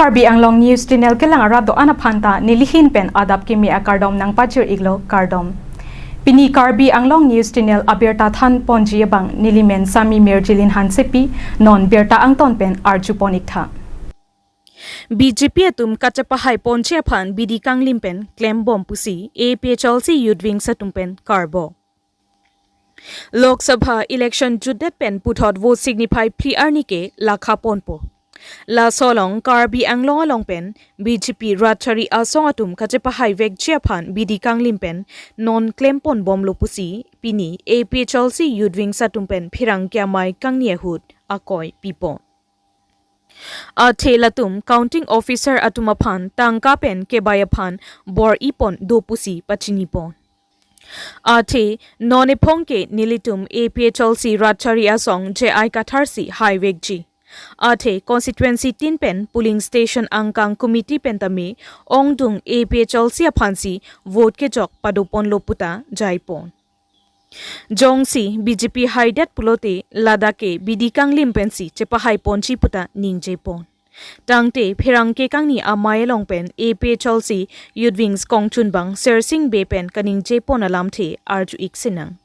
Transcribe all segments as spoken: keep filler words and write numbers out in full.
Karbi Anglong News Channel kelang arat do-an aphan ta nelihin pen adap kimi akardom nangpajir iklo, kardom. Pini Karbi Anglong News Channel abirta than ponji abang nelimen Sami Mirjilin Hansepi, non birta angton pen arju pon iktha. B J P atum kachepahai ponji aphan bidi kanglim pen klembom pusi A P H L C Youth Wings atum pen karbo. Lok Sabha election jutdet pen puthot vote signify phli arni ke lakha ponpo. Laso along Karbi Anglong along pen B J P rat chari asong atum kachepahai vekji aphan bidi kanglim pen non klem ponbomlo pusi pini A P H L C Youth Wings atum pen pherangke amei kangni ahut akoi pipo. Athe latum counting officer atum aphan tangka pen kebai aphan bor-i pon do pusi pachinipo. Athe non ephong ke nelitum A P H L C rat chari asong J I Kathar si haivekji. Athe constituency tin pen polling station angkang committee pen tame ongdung A P H L C aphan si vote kejok pado ponlo puta jaipon. Jongsi B J P haidet pulote ladak ke bidi kanglim pensi chepahai ponji puta ningje pon. Tangte pherangke kangni amei along pen A P H L C Youth Wings kongchunbang Sersing Bey pen kaningje pon alamthe arju ik sinang.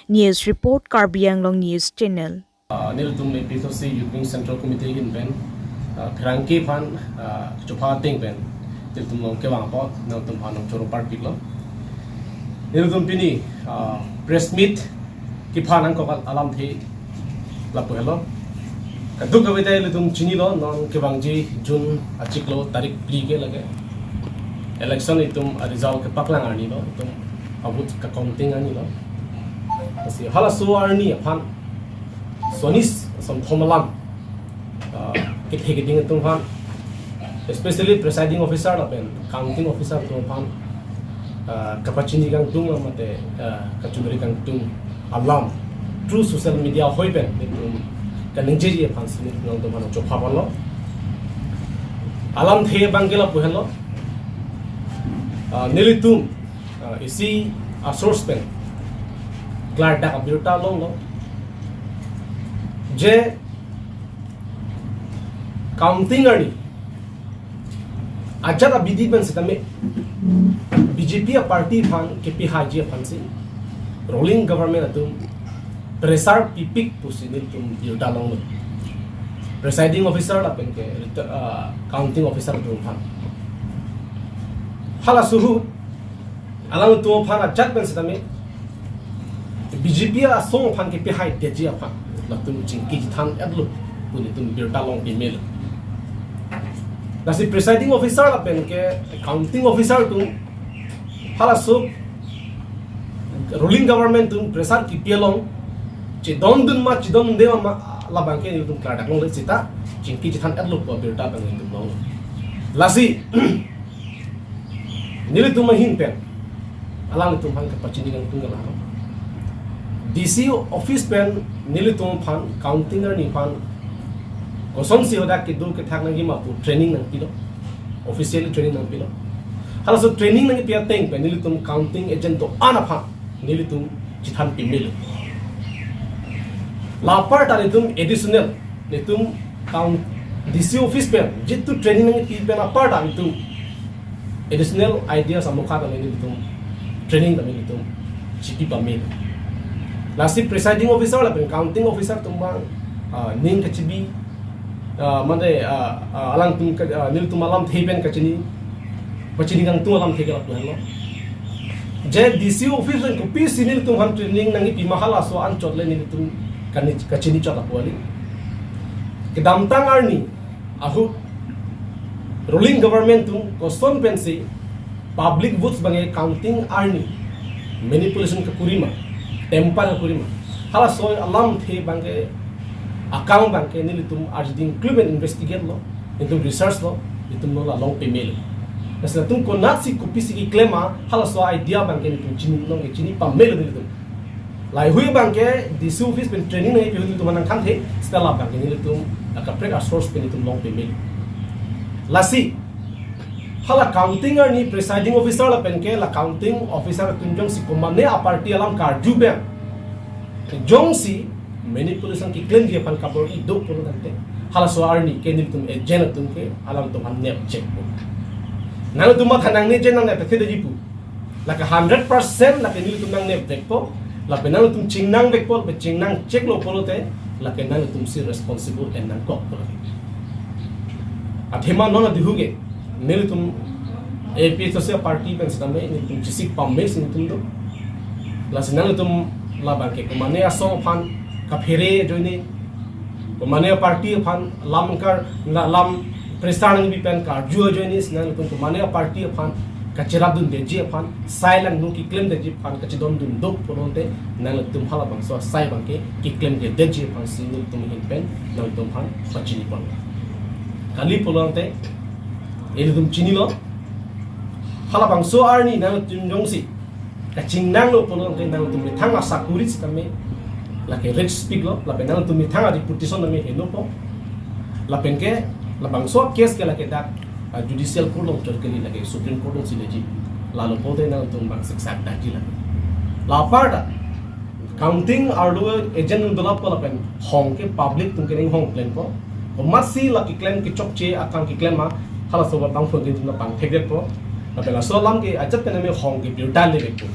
News report, Karbi Anglong News Channel. Ah, nelitum A P H L C Youth Wing Central Committee ahin pen, ah, pherangke aphan, ah, chopha ateng pen nelitum along kevang apot nangtum aphan nangchoro parpiklo. Nelitum pini, ah, press meet kepha nangkok alamthe lapu helo. Kadokave ta ilitum chinilo, non kevangji June achiklo tarik phli ke lake election itum a result kepaklang arni lo, itum a vote ka counting arni lo. Lasi halaso arni aphan sonis som thom alam, ah, kethe keding atum aphan, especially presiding officer lapen counting officer atum aphan, ah, kapachini kangtung mate, ah, kachumri kangtung alam through social media ahoi pen nelitum kaningjeji aphan si nelitum atum aphan chopha ponlo. Alamthe abang ke lapu helo. Ah, nelitum, ah, isi a source pen klardak abirta longlo je counting arni ajat abidi pen sitame B J P a party aphan kepihaiji aphan si ruling government atum pressure pipik pusi nelitum birta longlo. Presiding officer lapen ke reta-, ah, counting officer atum aphan. Halaso ahut alangtum aphan ajat pen sitame B J P asong aphan kepihaidetji aphan latum chingki chethan etlo pu nelitum birta long pimelo. Lasi presiding officer lapen ke counting officer atum halaso ruling government atum pressure kipi along chedondun ma chedondunde ma labang ke nelitum klardak longle seta chingki chethan etlo pu abirta pen nelitum long. Lasi nelitum ahin pen alanglitum aphan kapachini kangtung ke laho. D C office pen nelitum aphan counting arni aphan kosonsi hadak kedo kethak nangji ma pu training nangpilo. Officially training nangpilo. Halaso training nangpi ateng pen nelitum counting agent do-an aphan nelitum chethan pimelo. La apar ta nelitum additional, nelitum count D C office pen jitu training nangpi pen apar ta nelitum additional ideas amokha ta nelitum training ta nelitum chipi pamelo. Lasi presiding officer lapen counting officer atum abang, ah, ning kachibi, ah, mane, ah, ah, alangtum ka, ah, nelitum alamthe pen kachini, pachini kangtung alamthe ke lapu helo. Je D C office pen kopisi nelitum aphan training nangpi ma halaso anchot le nelitum kani, kachini chot apot kali. Kedamtang arni ahut ruling government atum koson pensi public votes abang ke counting arni manipulation kakuri ma, tamper kakuri ma, halaso alamthe abang ke akam abang ke nelitum arjuding klumen investigate lo, nelitum research lo, nelitum non la long pamelo. Lasi latum konatsi kopisi keklem ma halaso idea abang ke nelitum chini long ke chini pamelo nelitum. Lahei abang ke D C office pen training nangpi ahut nelitum nangthan the, seta labang ke nelitum akaprek a source pen nelitum long pamelo. Lasi hala counting arni presiding officer lapen ke la counting officer atum jongsi komatne a party alam karju abang, jongsi manipulation keklemji aphan kabor-i do pulo tangte, Halaso arni ke nelitum agent atum ke alanglitum aphan nep chekpo. Nangtum matha nangne agent nangne pekhe deji pu. Lake hundred percent lake nelitum nangnep vekpo. Lapen nangtum chingnang vekpo, lapen chingnang cheklo pulote, lake nangtum si responsible en nangkokpo lake. Athema non adihu ke nelitum A P H L C party pen sitame nelitum chesik pame si nelitum do. Lasi nangtum labang ke komane asong aphan kaphere ajoine, komane party aphan lam kar, na lam prestar nangbi pen karju ajoine, si nangtum komane party aphan kacherapdun deji aphan, sai lang nu keklem deji aphan kachedondun do pulote, nangtum halabangso asai abang ke keklem ke deji aphan si nelitum ahin pen nangtum aphan pachini pon. Kali pulote, ilitum chinilo, halabangso arni nangtum jongsi kachingnanglo pulote nangtum methang asakuri sitame lake risk pik lo, lapen nangtum methang aji putison nami henopo. Lapen ke labangso case ke lake dak, ah, judicial court along chot kali, lake Supreme Court along si leji. Lalo pulote nangtum bang siksak dakji lake. La apar ta counting arlo agent un dolap ko lapen hong ke public atum ke ning hong plan po. Komatsi la keklem kechokche akam keklem ma, halaso abang phone din tum pangthek det po. Lapen laso alam ke ajat pen nami hong ke birta le vekpo.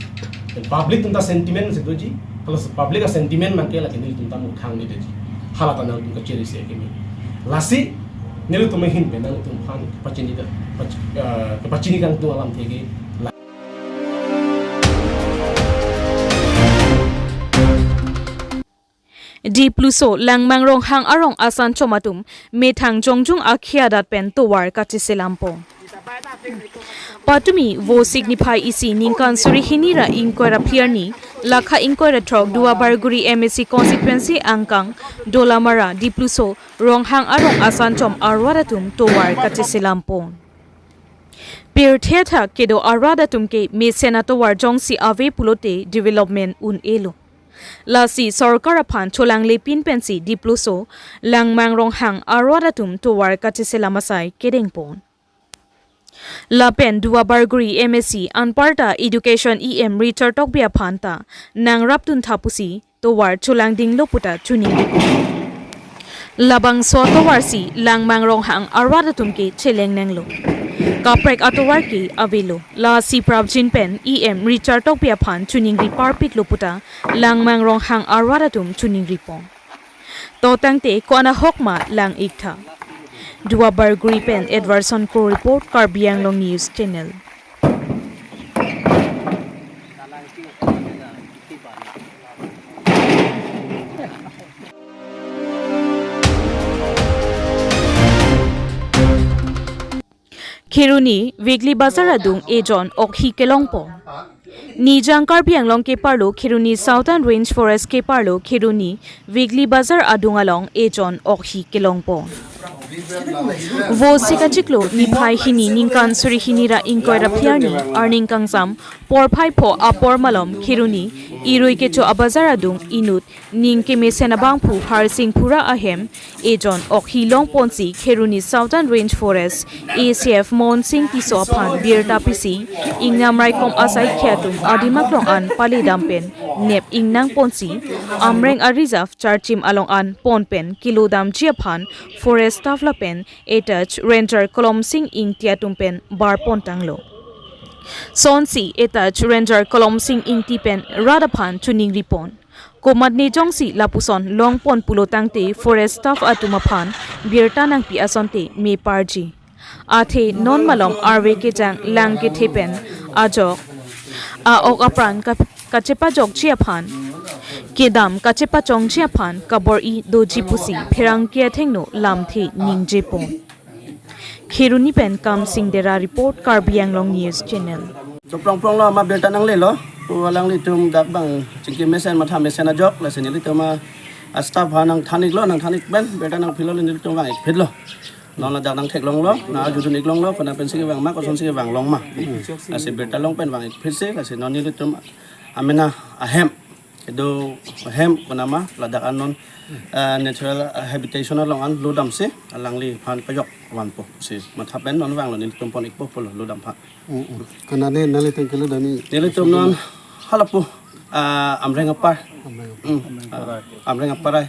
Pen public atum ta sentiment si doji. Halaso public a-sentiment abang ke lake nelitum ta muthang ni deji. Hala ta nangtum kachiri si akimi. Lasi nelitum ahin pen nangtum aphan pachini ta, pach-, eh, pachini kangtung alamthe ke la Dipluso Langmang Ronghang arong asanchom atum methang jongjung akhei adat pen tovar kacheselampo. Patumi Vosik niphai isi ningkan suri hini ra ingkoi ra phli arni, lakha ingkoi ra throk Duarbagori M A C constituency angkang Dolamara Dipluso Ronghang arong asanchom arat atum tovar kacheselampo. Pirthe athak kedo arat atum ke mesen atovar jongsi ave pulote development un-elo. Lasi sorkar aphan cholanglepin pensi Dipluso Langmang Ronghang arat atum tovar kacheselam asai kedengpon. Lapen Duarbagori M A C anparta Education E M Richard Tokbi aphan ta nangrapdun tha pusi tovar cholangdinglo puta choningri. Labangso atovar si Langmang Ronghang arat atum ke chelengnanglo. Kaprek atovar ke avelo. Lasi prapjin pen E M Richard Tokbi aphan choningri parpiklo puta Langmang Ronghang arat atum choningripon. To tangte ko-an ahok ma lang-ik tha. Duarbagori pen Edwardson Kro report, Karbi Anglong News Channel. Kheroni Weekly Bazar adung ejon okhi kelongpon. Nijang Karbi Anglong keparlo Kheroni Southern Range Forest keparlo Kheroni Weekly Bazar adung along ejon okhi kelongpon. Vosik achiklo niphai hini ningkan suri hini ra ingkoi ra phli arni arni kangsam porphai pho apor malom Kheroni Irui kecho abazar adung inut ning kemesen abangphu Harsing Phura ahem ejon okhi longponsi Kheroni Southern Range Forest A C F Monsing Tisso aphan birta pisi ingnam raikom asai akhei atum adim aklong an paledam pen nep ingnangponsi Amreng a-reserve charchim along an pon pen kelodamji aphan forest staff lapen attached ranger Kolomsing Ingti atum pen barpontanglo. Sonsi attached ranger Kolomsing Ingti pen rat aphan choningripon. Komatne jongsi lapuson longpon pulo tangte forest staff atum aphan birta nangpi asonte meparji. Athe non malom arve kejang lang kethe pen ajok a-ok apran ka-, kachepajokji aphan, kedam kachepachongji aphan kabor-i doji pusi pherangke athengno lamthe ningjepon. Kheroni pen Kamsing Dera report, Karbi Anglong News Channel. Choprong prong lo, ama birta nanglelo. Pu alanglitum dak bang chingki mesen matha mesen ajok, lasi nelitum a, a-staff ha nangthan-iklo, nangthan-ik pen birta nangpilo, nelitum vang-ikphitlo. Non ladak nangtheklonglo, nang arjudun-iklonglo, kona pensi kevang ma, kosonsi kevang long ma. Lasi birta long pen vang-ikphitsi, lasi non nelitum amena ahem kedo hem konama ladak anon, eh, natural, eh, habitation along an lodamsi alangliphan pajok vanpo si matha pen non vanglo, nelitum pon-ikpo pulo lodam aphan. Mm, mm. Konane nanglitum kelodam-i? Nelitum non halapu, ah, Amreng apar. Amreng apar. Mm, ah, Amreng aparai.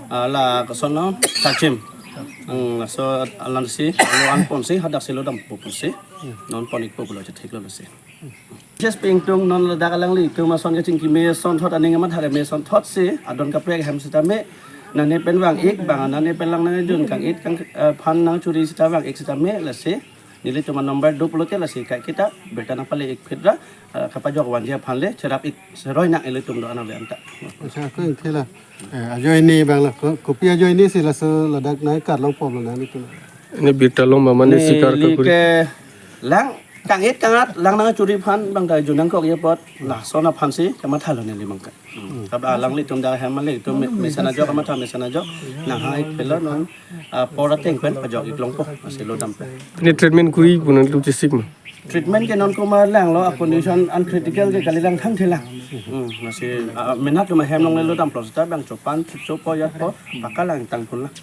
Ah, la koson non charchim. Hmm, laso alansi lo an ponsi hadak si lo dampo pusi non pon-ikpo pulo, theklo lasi. Just pingtung non ladak alanglitum ason kachingki me asonthot, aning amat hare me asonthotsi adon kaprek ahem sitame nane pen vang-ik, bang nane pen lang nangdun, kang-it kang, eh, aphan nangchuri sita vang-ik sitame lasi nelitum a-number do pulote lasi kaiketa birta nangpale-ik phit ra, eh, kapajok vanji aphan le cherap-ik seroi nang ilitum do-an ave anta. Accha, ko ingthela. Eh, ajoine abang la, ko-, kopi ajoine si laso ladak nangkarlong pom lo nangtum? Ini birta long mama ni sikar neli kakuri. Ke lang kang-it kang-at lang nangchuri aphan bang ta junang kok ye apot lason aphansi kamathalo neli mangka. Hmm. Kap alanglitum dak hem alanglitum me-, mesen ajok kamatha mesen ajok nanghang-ik phitlo non, ah, por ateng pen pajok-ik longpo, lasi lo dampo. Ini treatment kuri pu nangtum chesik ma? Treatment ke non komat lang lo, a-condition uncritical ke kali lang thangthe lang. Hmm, lasi, ah, menat atum ahem along le lo dampo sita bang chopan, chopo yatpo, paka lang tangpon lang.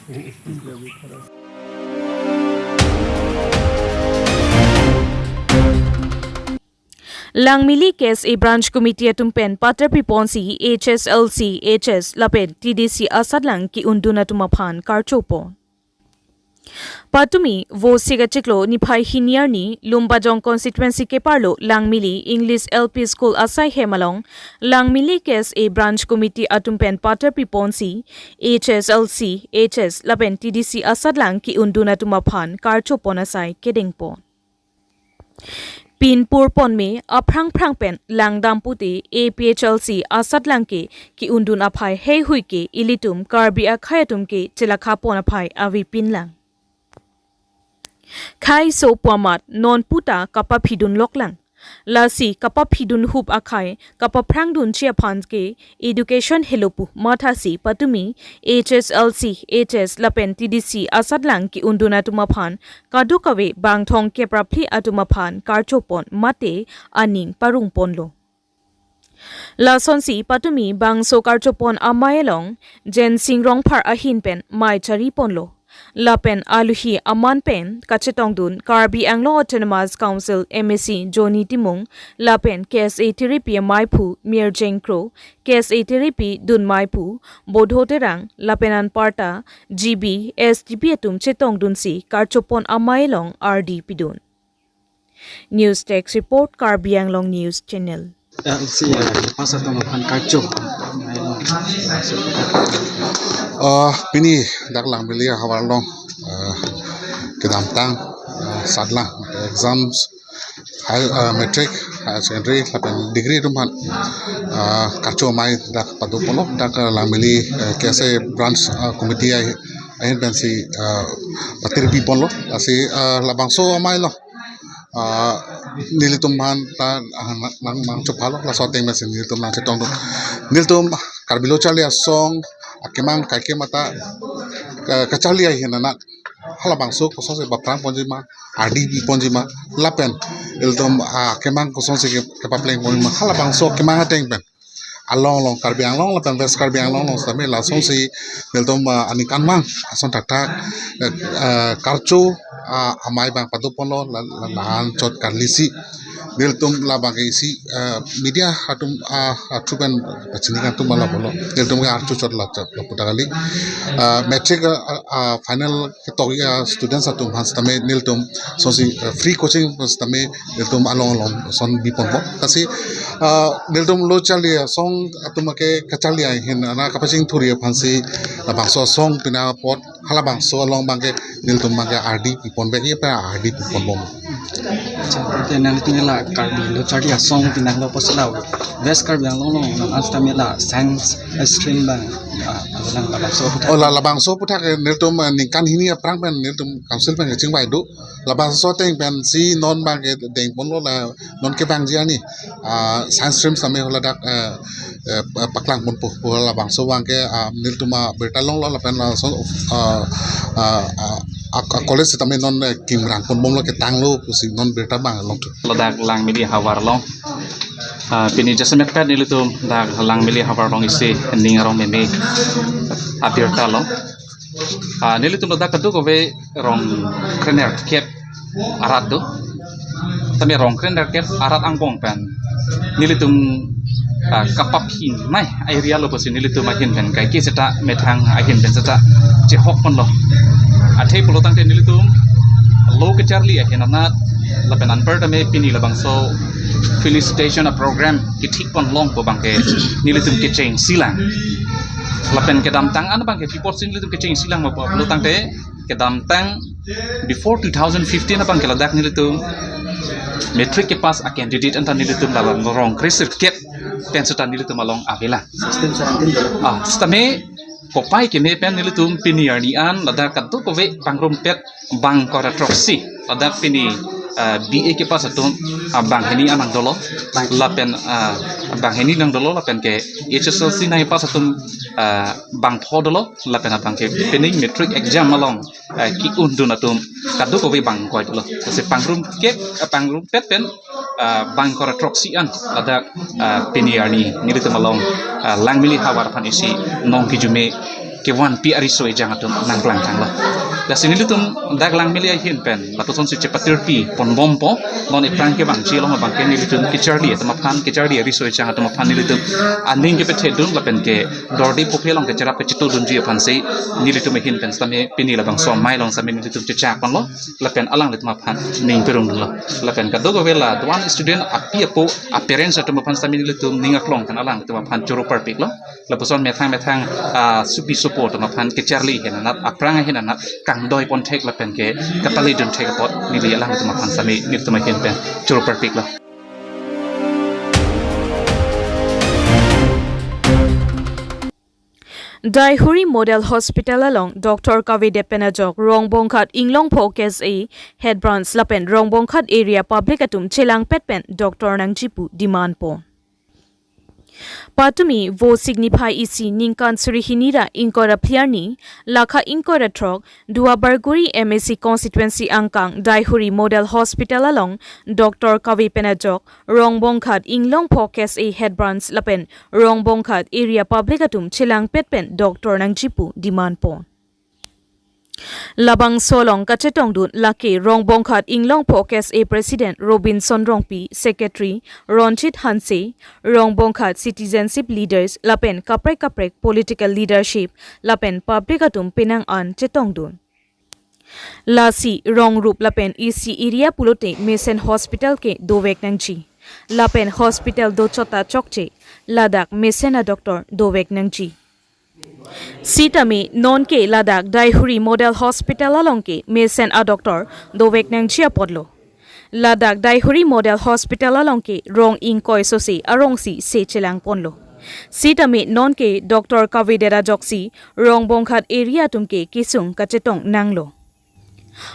Langmili K S A Branch Committee atum pen patar piponsi H S L C, H S lapen T D C asatlang ke-undun atum aphan karchopo. Patumi Vosik achiklo niphai hini arni Lumbajong constituency keparlo Langmili English L P School asai hem along Langmili K S A Branch Committee atum pen patar piponsi H S L C, H S lapen T D C asatlang ke-undun atum aphan karchopon asai kedengpon. Pinpur ponme aphrang phrang pen langdam pute A P H L C asatlang ke ke-undun aphai heihui ke ilitum Karbi akhei atum ke chelakha pon aphai avepin lang. Khei so pu amat non puta kapaphidun lok lang. Lasi kapaphidun hup akhei kapaphrangdunji aphan ke education helo pu mathasi patumi H S L C, H S lapen T D C asatlang ke-undun atum aphan kadokave bangthong kepraphli atum aphan karchopon mate aning parungponlo. Lasonsi patumi bangso karchopon amei along Jensing Rongphar ahin pen mei chariponlo. Lapen aluhi aman pen kachetongdun Karbi Anglong Autonomous Council M A C Johnny Timung, lapen K S A Tiripi ameiphu Mirjeng Kro, K S A Tiripi dunmeiphu Bodho Terang, lapen anparta G B, S G B atum chetongdunsi karchopon amei along ardi pidun. News Desk Report, Karbi Anglong News Channel. Ya, si, ya, pas atong aphan karcho. Ah, pini dak Langmili ahavar along, ah, kedamtang, ah, satlang exams, high, ah, matric, higher secondary lapen degree atum aphan, ah, karcho amei dak padoponlo, dak, ah, Langmili, eh, K S A branch, ah, committee ahin pensi, ah, patir piponlo, lasi, ah, labangso amei along ah, nelitum aphan ta, ah, nang, nang, nangchophalo, laso ateng pensi nelitum nangchetongdun. Nelitum Karbi Lo Charli Asong akemang kaikema ta, ka-, kacharli ahin anat halabangso kosonsi baphrang ponji ma, ardi pi ponji ma, lapen ilitum, ah, akemang kosonsi ke-, kepapleng ponji ma, halabangso akemang ateng pen along along Karbi Anglong lapen West Karbi Anglong along sitame lasonsi nelitum, ah, aningkanvang ason thakthak, eh, eh, karcho, ah, amei abang padoponlo la, la, la-an chot karlisi. Nelitum labang ke isi, eh, media atum, ah, atum pen pachini kangtung ma lapulo. Nelitum ke archo chot la chot lapu ta kali. Ah, matric, ah, ah, final ketok, ah, students atum aphan sitame nelitum lasonsi, ah, free coaching sitame nelitum along along ason biponpo. Lasi, ah, nelitum Lo Charli Asong atum ke kacharli ahin anat kapachingthurji aphansi labangso asong pina apot halabangso along abang ke nelitum abang ke ardi piponvek ye pa ardi piponbom. Accha, te nangtum la Karbi Lo Charli Asong pinanglo apotsi la West Karbi Anglong along nang sitame la science stream abang, ah, alang labangso aputhak. Oh, la labangso aputhak ke nelitum, eh, ningkan hini aphrang pen nelitum council pen kachingvai do. Labangso ateng pensi non abang ke dengponlo la non kevangji arni, ah, science stream sitame haladak, eh, eh, paklang ponpo pu labangso abang ke, ah, nelitum abirta longlo lapen laso, ah, ah, ah, ah, ah, college sitame non, eh, kimrang ponbomlo, ketanglo pusi non birta abang longthu. Ladak Langmili ahavar along. Ah, pini jasemet pen nelitum dak Langmili ahavar along isi ning arong meme abirta along. Ah, nelitum ladak kadokave rong krenerkep arat do. Tame rong krenerkep arat angbong pen nelitum, ah, kapaphin nai area lo pusi nelitum ahin pen kaike seta methang ahin pen seta chehok ponlo. Athe pulo tangte nelitum lo kacharli ahin anat lapen anparta me pini labangso felicitation a program kethik pon longpo abangke nelitum kecheng silang. Lapen kedamtang an abangke pi apotsi nelitum kecheng silang ma pulo tangte kedamtang before two thousand fifteen abangke ladak nelitum matric kepass a candidate anta nelitum dalam rong kre sirkep pen seta nelitum along avelang. Sixteen seventeen dolo. Ah, sitame kopai keme pen nelitum pini arni an ladak kadokave pangrumpet bang ingkoi ra throksi. Ladak pini, ah, B A kepass atum, ah, banghini an nangdolo. Lapen, ah, banghini nangdolo lapen ke H S L C nangkepass atum, ah, bangpho dolo lapen abangke pining matric exam along, ah, ki-undun atum kadokave bang ingkoi dolo. Lasi pangrumpet, ah, pangrumpet pen ah, bang ingkoi ra throksi an ladak, ah, pini arni nelitum along, ah, Langmili havar aphan isi nong kijume kevanpi ariso ejang atum nangplangtanglo. Lasi nelitum dak Langmili ahin pen lapusonsi chepatirpi ponbompo. Non ephrang kevangji along abangke nelitum kacharli atum aphan, kacharli ariso ejang atum aphan nelitum aning kepethedun lapen ke dordi puphe along ke cherap kachetodunji aphansi nelitum ahin pen sitame pini labangso amei along sitame nelitum chechak ponlo. Lapen alanglitum aphan ning perunglo. Lapen kadokave la doan student api apo a parents atum aphan sitame nelitum ning aklong pen alanglitum aphan choro parpiklo. Lapuson methang methang, ah, supi sopo atum aphan kacharli ahin anat, aphrang ahin anat, kangdoi pon thek lapen ke kapalidun thek apot neli alanglitum aphan sitame nelitum ahin pen choro parpiklo. Daihuri Model Hospital along Doctor Kavedet pen ajok Rongbongkhat Inglongpho K S A Head Branch lapen Rongbongkhat area public atum chelangpet pen doctor nangji pu demand po. Patumi vo signify isi ningkan suri hini ra ingkoi ra phli arni, lakha ingkoi ra throk, Duarbagori M A C constituency angkang Daihuri Model Hospital along Doctor Kave pen ajok Rongbongkhat Inglongpho K S A Head Branch lapen Rongbongkhat area public atum chelangpet pen doctor nangji pu demand po. Labangso along kachetongdun lake Rongbongkhat Inglongpho K S A President Robinson Rongpi, Secretary Ronjit Hanse, Rongbongkhat citizenship leaders lapen kaprek kaprek political leadership lapen public atum penang an chetongdun. Lasi rong rup lapen isi area pulote mesen hospital ke dovek nangji. Lapen hospital dochot ta chokche, ladak mesen adoctor dovek nangji. Sitame nonke ladak Daihuri Model Hospital along ke mesen adoctor dovek nangji apotlo. Ladak Daihuri Model Hospital along ke rong ingkoi sose arongsi se chelang ponlo. Sitame nonke Doctor Kavedet ajoksi Rongbongkhat area atum ke kesung kachetong nanglo.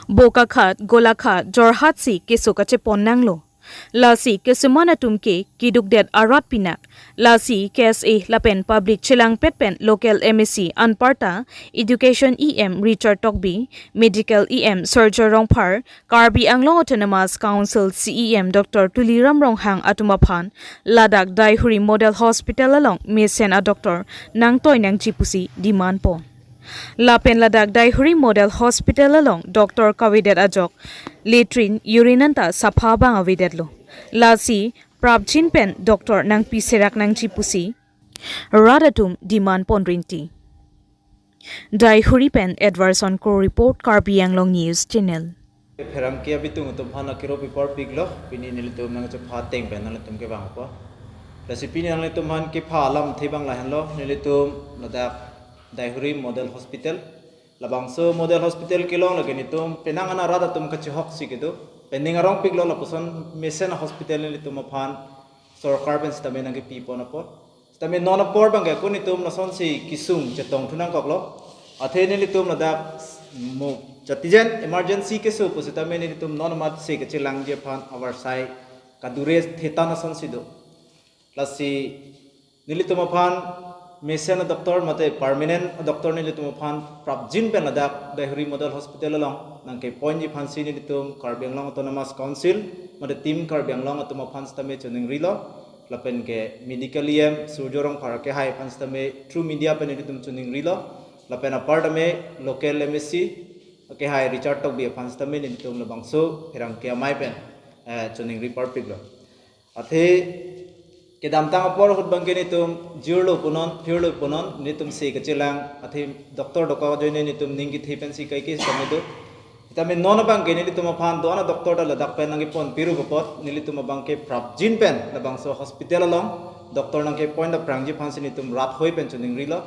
Bokakhat, Golaghat, Jorhat si keso kachepon nanglo. Lasi kesuman atum ke kedukdet arat pinak. Lasi K S A lapen public chelangpet pen local M A C anparta, Education E M Richard Tokbi, Medical E M Surjya Rongphar, Karbi Anglong Autonomous Council C E M Doctor Tuliram Ronghang atum aphan ladak Daihuri Model Hospital along mesen adoctor nangtoi nangji pusi demand po. Lapen ladak Daihuri Model Hospital along Doctor Kavedet ajok latrine, urine anta sapha abang avedetlo. Lasi prapjin pen doctor nangpiserak nangji pusi rat atum demand pon rinti. Daihuri pen Edwardson Kro report, Karbi Anglong News Channel. Pherangke abitung atum aphan akero pi parpiklo, pini nelitum nangchepha ateng pen nanglitum kevang apot. Lasi pini nanglitum aphan kepha alamthe abang lahenlo, nelitum ladak Daihuri Model Hospital. Labangso Model Hospital kelong lake nelitum penang an arat atum kachehoksi kedo. Pen ning arongpiklo lapuson mesen hospital nelitum aphan sorkar pen sitame nangkepi pon apot. Sitame non apor abangke ako nelitum lasonsi kesung chetongthu nangkoklo. Athe nelitum ladak mo jatijen emergency keso pusitame nelitum non amat se kachelangji aphan avarsai kadure thetan asonsi do. Lasi nelitum aphan mesen adoctor mate permanent adoctor nelitum aphan prapjin pen ladak Daihuri Model Hospital along nangkeponji aphansi nelitum Karbi Anglong Autonomous Council mate Team Karbi Anglong atum aphan sitame choningrilo. Lapen ke Medical E M Surjya Rongphar akehai aphan sitame through media pen nelitum choningrilo. Lapen apartame local M A C akehai Richard Tokbi aphan sitame nelitum labangso pherangke amei pen, eh, choningri parpiklo. Athe Kedamtang apor ahut abangke nelitum jirlo punon, phirlo punon, nelitum se kachelang, athe doctor dokok ajoine nelitum ning kethe pensi kaike sitame do. Sitame non abangke nelitum aphan do-an a-doctor ta ladak pen nangkepon piru apot, nelitum abangke prapjin pen labangso hospital along doctor nangkepoint aphrangji aphansi nelitum rat hoi pen choningrilo.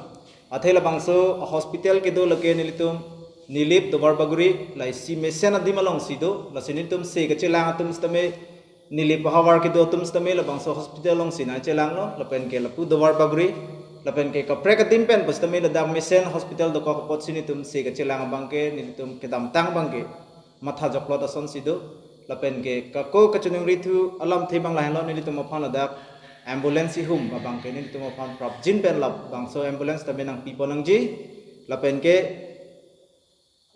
Athe labangso hospital kedo lake nelitum Nilip Duarbagori, la isi mesen adim alongsi do, lasi nelitum se kachelang atum sitame Nilip ahavar kedo atum sitame labangso hospital alongsi nangchelanglo, lapenke lapu Duarbagori, lapenke kaprek adim pen pusitame ladak mesen hospital dokok apotsi nelitum se kachelang abangke nelitum kedamtang abangke matha joklot asonsi do, lapenke kako kachoningrithu alamthe abang lahenlo, nelitum aphan ladak ambulance ihum abangke nelitum aphan prapjin pen labangso ambulance tame nangpipon nangji, lapenke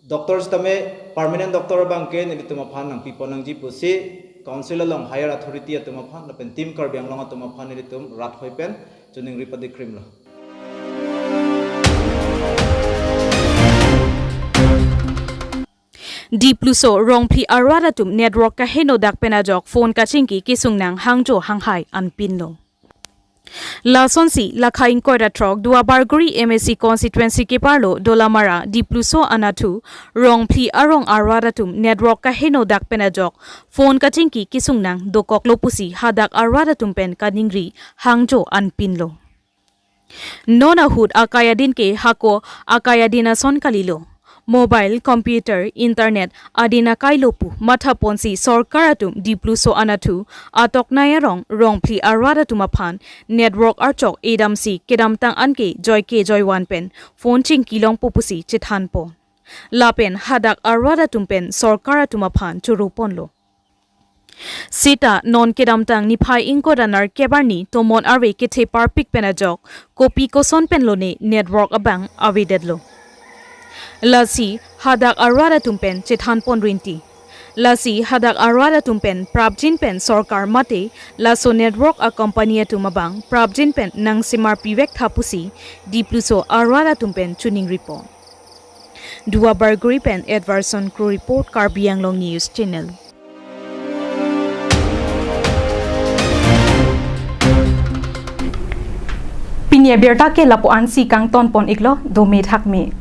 doctor sitame permanent doctor abangke nelitum aphan nangpipon nangji pusi council along higher authority atum aphan lapen Team Karbi Anglong atum aphan nelitum rat hoi pen choningri padikrimlo. Dipluso Rongphli arat atum network kaheno dak pen ajok phone kachingki kesung nang hangjo hanghai anpinlo. Lasonsi lakha ingkoi ra throk Duarbagori M A C constituency keparlo Dolamara Dipluso anatthu Rongphli arong arat atum network kaheno dak pen ajok phone kachingki kesung nang dokoklo pusi hadak arat atum pen kaningri hangjo anpinlo. Non ahut akai adin ke hako akai adin ason kalilo. Mobile, computer, internet adin akailo pu mathaponsi sorkar atum Dipluso anatthu Atoknai arong Rongphli arat atum aphan network archok edamsi kedamtang anke joike joivan pen phone chingki longpo pusi chethanpon. Lapen hadak arat atum pen sorkar atum aphan choroponlo. Seta non kedamtang niphai ingkoi ra nerkep arni tomon arve kethe parpik pen ajok kopi koson pen lone network abang avedetlo. Lasi hadak arat atum pen chethanpon rinti. Lasi hadak arat atum pen prapjin pen sorkar mate laso network a company atum abang prapjin pen nangsemarpivek tha pusi Dipluso arat atum pen choningripon. Duarbagori pen Edwardson Kro report, Karbi Anglong News Channel. Pini abirta ke lapu-ansi kangtonpon iklo, dome thakme.